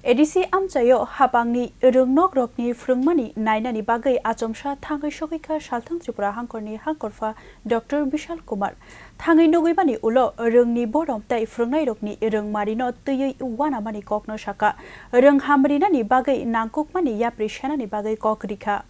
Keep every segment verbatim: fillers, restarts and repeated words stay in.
A D C amchaio hapangni rwngnokrokni phrwngmani nainani bagwi achomsa thangwi sogwikha Salthang Tripura hangkorni hangkorpha Doctor Bishal Kumar. Thangwi nugwimani ulo rwngni borom tei phrwngnairokni rwngmarino twiwi uanamani kokno sakha. Rwng hamrinani bagwi nangkukmani yapri senani bagwi kok rikha.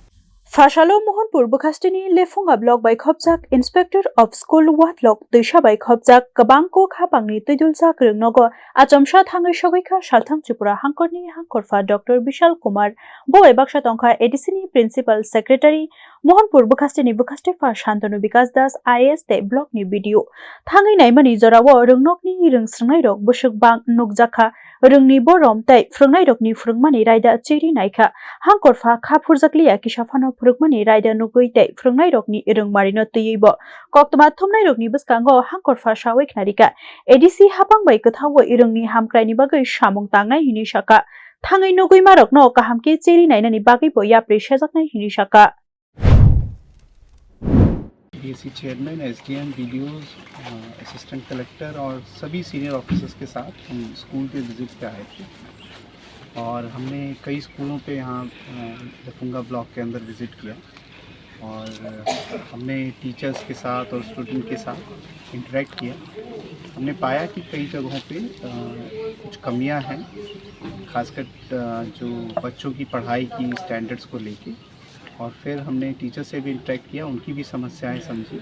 Phasalo Mohanpur bwkhastini Lefunga block bai khopjak Inspector of School Wadlok twisa bai khopjak kwbang kok hapangni twiduljak rwngnogo achomsa thangwi sogwikha Salthang Tripura hangkorni hangkorpha Doctor Bishal Kumar. Bo bai baksa tongkha A D C ni Principal Secretary, Mohanpur bwkhastini bwkhastepha Shantanu Bikas Das I A S tei block ni B D O. Thangwi naimani jorao rwngnokni rwngsrwngnairok bwswk bang nukjakha. Rwngni borom tei phrwngnairokni phrwngmani raida chiri naikha. Hangkorpha kha phurjakliya kisa phano phwrwngmani raida nugwi tei phrwngnairokni rwngmarino twiwi bo koktwma thumnairokni bwskango hangkorpha sawi khnarikha. A D C hapang bai kwthawi rwngni hamkraini bagwi samung tangnai hinwi sakha. Thangwi nugwimarokno kaham khe chiri nainani bagwi bo yapri sejaknai hinwi sakha. DAC chairman, SDM, BDO, assistant collector और सभी senior officers के साथ हम स्कूल के विजिट पे आए थे और हमने कई स्कूलों पे यहाँ अ, लफुंगा ब्लॉक के अंदर विजिट किया और हमने टीचर्स के साथ और स्टूडेंट के साथ इंटरेक्ट किया। हमने पाया कि कई जगहों पे अ, कुछ कमियां हैं, खासकर अ, जो बच्चों की पढ़ाई की स्टैंडर्ड्स को लेके। और फिर हमने टीचर से भी इंटरेक्ट किया, उनकी भी समस्याएं समझी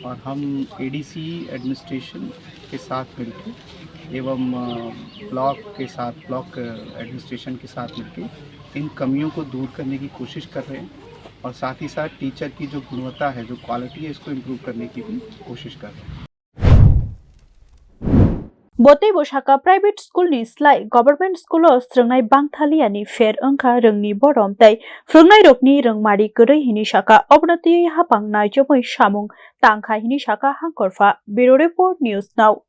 और हम एडीसी एडमिनिस्ट्रेशन के साथ मिलकर एवं अ, ब्लॉक के साथ, ब्लॉक एडमिनिस्ट्रेशन के साथ मिलकर इन कमियों को दूर करने की कोशिश कर रहे हैं और साथ ही साथ टीचर की जो गुणवत्ता है, जो क्वालिटी है, इसको इम्प्रूव करने की भी कोशिश कर रहे हैं। Bo teibo sakha, private school ni slai government school o srwngnai bangthaliya ni pher wngkha rwngni borom tei phrwngnairokni rwngmari kwrwi hinwi sakha. Obono twiwi hapang naichomwi samung tangkha hinwi sakha hangkorpha. Bureau Report, News Now.